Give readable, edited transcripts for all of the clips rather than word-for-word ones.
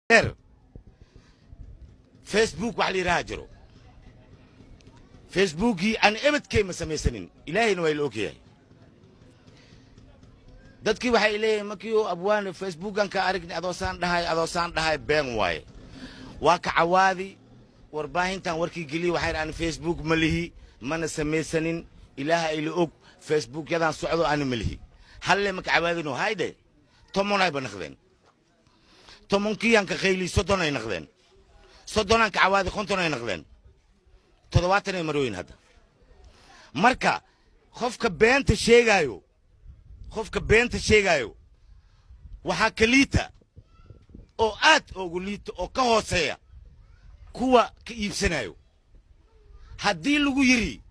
Dheer Facebook wax la yidhaha jiro. Facebookii aan ebadkay ma samaysanin, Ilaahayna waa ila ogyahay. Dadkii waxay leeyihin, "Markii uu abwaane Facebookan ka aragni, adoosaan dhahay, adoosaan dhahay." Been waaye. Waa ka cawaadi warbaahintan warkii geliye. Waxay aan Facebook ma lihi, mana samaysanin. Ilaaha ila og, Facebookyadan socdo ana ma lihi. Halle maka cawaadino hayde, 10 ayba naqdeen. 10-kiiyaan ka qayli, 30 ay naqdeen. 30-aan ka cawaadi, 50 ay naqdeen, 70 ay marooyin hadda. Marka qofka beenta sheegaayo, qofka beenta sheegaayo waxaa ka liita oo aad ugu liita oo ka hooseeya kuwa ka iibsanayo. Haddii lagu yidhi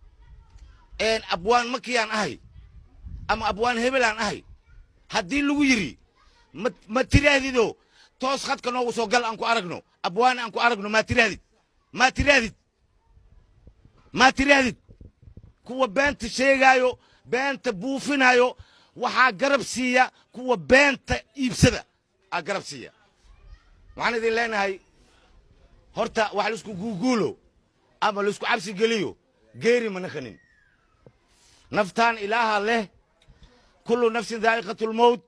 abwaan makiyaan ahay ama abwaan hebelaan ahay, haddii lagu yidhi, ma tiraahdido, "Toos khadka noogu soo gal, aan ku aragno, abwaan aan ku aragno." Maa tiraahdid? Maa tiraahdid? Maa tiraahdid? Kuwa beenta sheegaayo, beenta buufinaayo, waxaa garab siiya kuwa beenta iibsada aa garab siiya. Waxaan idin leenahay, horta wax laisku guuguulo ama laisku cabsi geliyo, geeri ma naqanin. Naftaan Ilaaha leh. كل نفس ذائقة الموت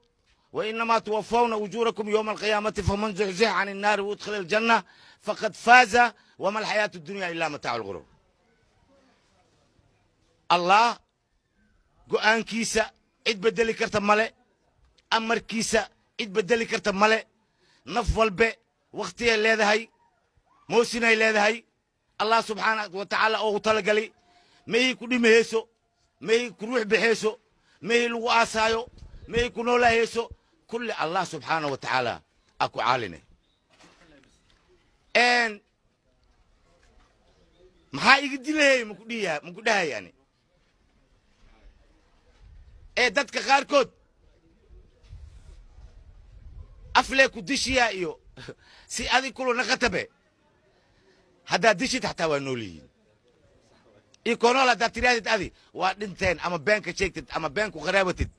وإنما توفون أجوركم يوم القيامة فمن زحزح عن النار وأدخل الجنة فقد فاز وما الحياة الدنيا إلا متاع الغرور. Allah go'aankiisa cid bedeli karta male, amarkiisa cid bedeli karta male. Naf walbe wakhtiyay leedahay, moosinay leedahay. Allah subxaana wa tacaala oogu talagalay mehii ku dhimahayso, mehii ku ruux baxayso, mehii lagu aasaayo, mehii ku noolahayso, kulli Allah subxaana wa tacaala a ku caaline. Maxaa iga dilahey? Maku dhiya, maku dhahayani ee dadka qaarkood aflee ku dishiyaa iyo si adig kulu naqatabe. Haddaad dishid xataa waa nool yihiin iyo nool. Haddaad tirahdid adi waa dhinteen ama been ka sheegtid ama been ku qaraabatid,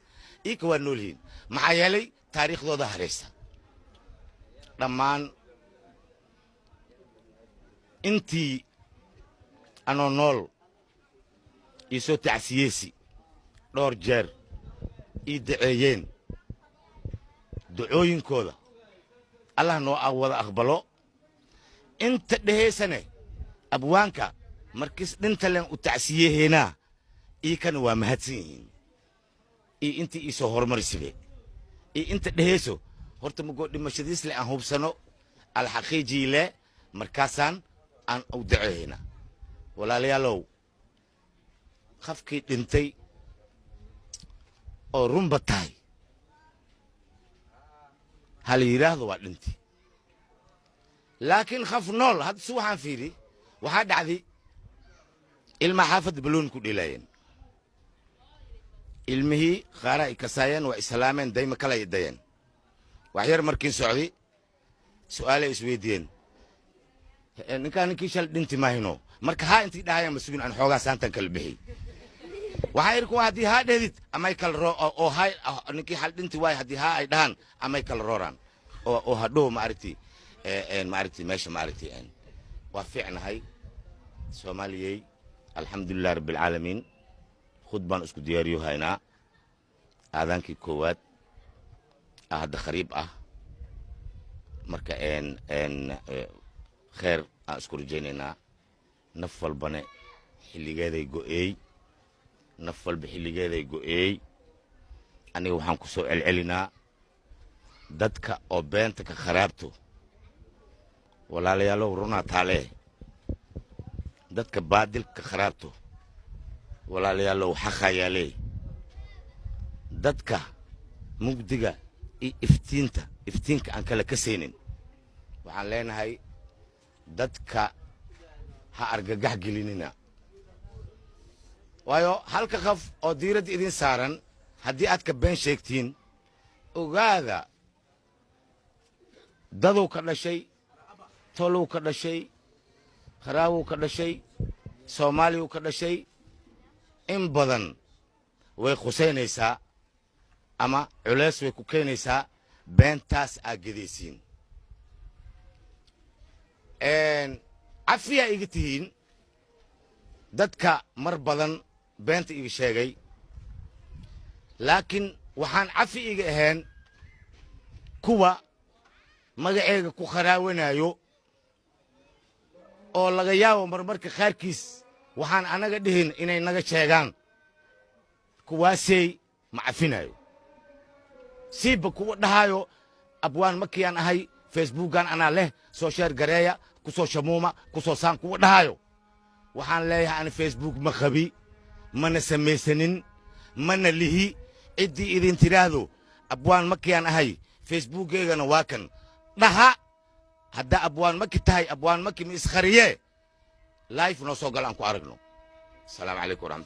ika waa nool yihiin. Maxaa yeelay taariikhdooda haraysa. Dhammaan intii anoo nool ii soo tacsiyeesi, dhowr jeer ii daceeyeen, ducooyinkooda Allah noo wada aqbalo. Inta dhehaysane, "Abwaanka markis dhinta len u tacsiyeheynaa," ii kana waa mahadsan yihiin. Iyo intii ii soo horumarisibe iyo inta dhehayso, horta magoo dhimashadiisle aan hubsano, alxaqiijiile, markaasaan aan u daceehaynaa. Walaalayaalow, qafkii dhintay oo runba tahay ha la yidhaahdo waa dhintay, laakiin khaf nool hadda si waxaan fiiri. Waxaa dhacday ilmaa xaafadda balooni ku dheelaayeen. Ilmihii qaara ay kasaayeen, waa islaameen, dayma kale ay dayeen. Wax yar markiin socday, su'aalay isweydiiyeen: "Ninkaa ninkii shal dhinti maahino?" Marka haa intii dhahayaan ma sugin, aan xoogaa saantan kala bixi. Waxaa idhi, kuwa haddii haa dhehdid amay kala roo oo hay ninkii xal dhinti waay, haddii haa ay dhahaan amay kala rooraan oo hadhow ma aragti, ma aragti meesha, ma aragti. Waa fiicnahay Soomaaliyey, alxamdulilah rabbi alcaalamiin. Khud baan isku diyaariyo haynaa. Aadaankii koowaad ah hadda khariib ah. Marka kheer aan isku rajaynaynaa. Naf walbane xilligeeday go'eey, naf walba xilligeeday go'eey. Aniga waxaan ku soo celcelinaa dadka oo beenta ka kharaabto. Walaalayaalow, runaa taalee. Dadka baadilka ka kharaabto, walaalayaalow, xaqaa yaalee. Dadka mugdiga iyo iftiinta, iftiinka aan kala kasaynin, waxaan leenahay, dadka ha argagax gelinina. Waayo halka qof oo diiradda idin saaran haddii aad ka been sheegtiin, ogaada dadow ka dhashay, tolow ka dhashay, qaraawow ka dhashay, Soomaaliyuu ka dhashay. In badan way khusaynaysaa ama culeys way ku keenaysaa beentaas aad gedaysiin. Cafiyaa iga tihiin dadka mar badan beenta iga sheegay, laakiin waxaan cafi iga ahayn kuwa magaceega ku kharaawanayo oo laga yaabo marmarka qaarkiis waxaan anaga dhihin inay naga sheegaan. Kuwaasey ma cafinayo, siiba kuwa dhahaayo Abwaan Makiyaan ahay, Facebookan anaa leh, soo share gareeya, ku soo shamuuma, ku soo saan, kuwa dhahaayo waxaan leeyahay: ani Facebook ma qabi, mana samaysanin, mana lihi. Ciddii idin tidhaahdo Abwaan Makiyaan ahay, Facebookeygana waa kan dhaha, haddaa Abwaan Maki tahay, Abwaan Maki ma iskhariye, live noo soo gala aan ku aragno. Asalaamu calaykum waraxmat.